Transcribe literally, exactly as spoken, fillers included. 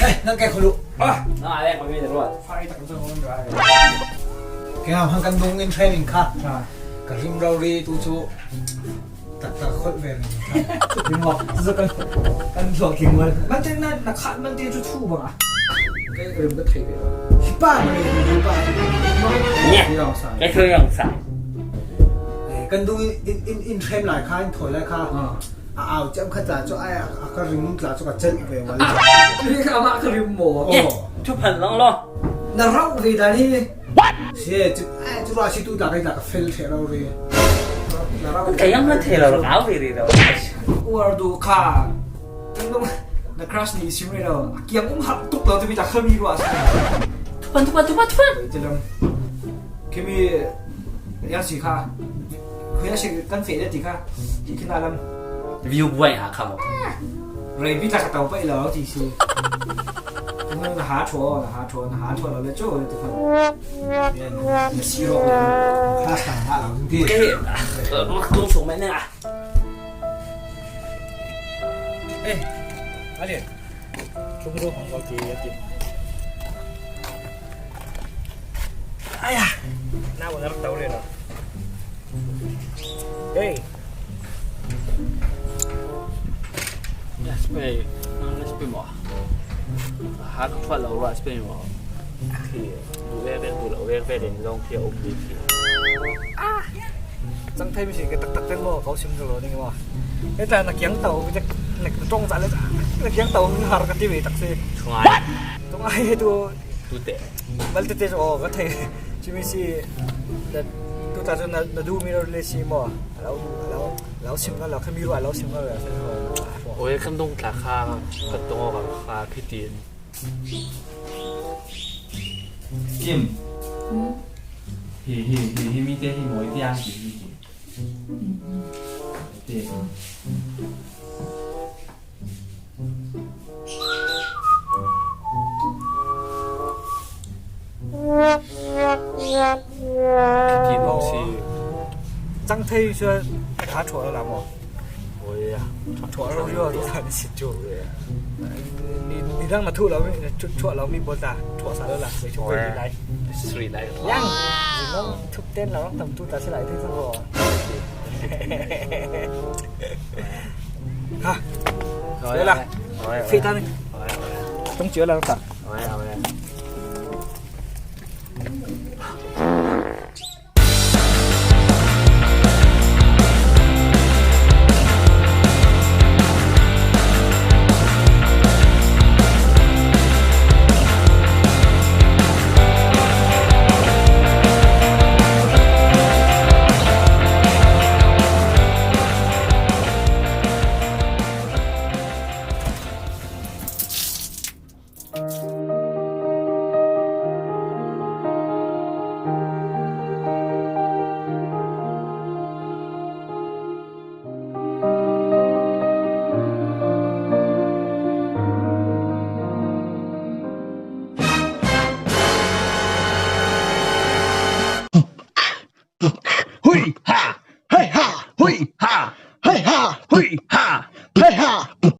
Eh, nang kei khulu. Ah, na, eh, kami ni ruat. Fai tak tu ngon ra. Kei ham hang kan dung in training kha. Ha. Ka rim rau ri tu chu. Tak tak khol ve ri. Rim mo. Tu kan kan lo king mo. Man te na na khat man te chu thu ba. Kei rim ka thei ve. Hi pa ni hi pa. Ni. Yang sa. Kei tu yang sa. Eh, kan dung in in in train lai kha, in thoi lai kha. Ha. A au chem khat tla chu ai a ka ring tla chu ka chen ve wal. Ri ka ma ka rim mo. Oh. Thu phan long lo. Na rau ve da ni. What? Si chu ai chu ra si tu ta kai ta ka fel the rau re. Na rau. Ka yang na the lo ka ve ri lo. War du kha. Tang dong na crush ni sim re lo. Kiam um hak tuk lo tu bi ta khami ro as. Thu phan thu phan thu phan thu phan. Te lam. Kimi yang si kha. Khu yang si kan fe de ti kha. Ti kina lam. View buai ha kha mo. Rei bi ta ka tau pa ila ti si. Na ha cho, na ha cho, na ha cho lo le cho le ti kha. Yan na si ro. Ha sa ha lo ti. Ke. Mak tung sung mai ne a. Eh. Alien. Chung ro hong kol ti ya ti. Aya. Na wa nar tau le no. Hey. Yes, pe. Ang nas pe mo. Ha ka fa lo ra pe mo. Khi du ve ve du lo ve ve den long khi um di khi. Ah. Chang thei mi si ke tak tak ten mo kau sim lo ding mo. Eta na kiang tau ke na tong sa le na kiang tau har ka ti ve tak si. Thungai. Thungai tu. Tu te. Mal te te o ka thei. Chi mi si. Tu ta na na du mi lo le si mo. Lo lo lo sim lo ka mi lo lo sim lo. Oi kan dong ta kha ka tong ka kha khitin. Kim. Hi hi hi hi mi te hi mo ti ang hi hi. Te. Ti no si. Chang thei sua ka tho la mo. Oi ya. Tho lo yo tu ta ni si chu. Ni ni dang na thu lo mi chu chu lo mi bo ta. Tho sa lo la. Sui chu ko lai. Sui lai. Yang. Ni no thu ten lo tam tu ta si lai thei sa ko. Ha. Rồi, rồi. Phi ta ni. Rồi, rồi. Tong chiu la ta. Rồi, rồi.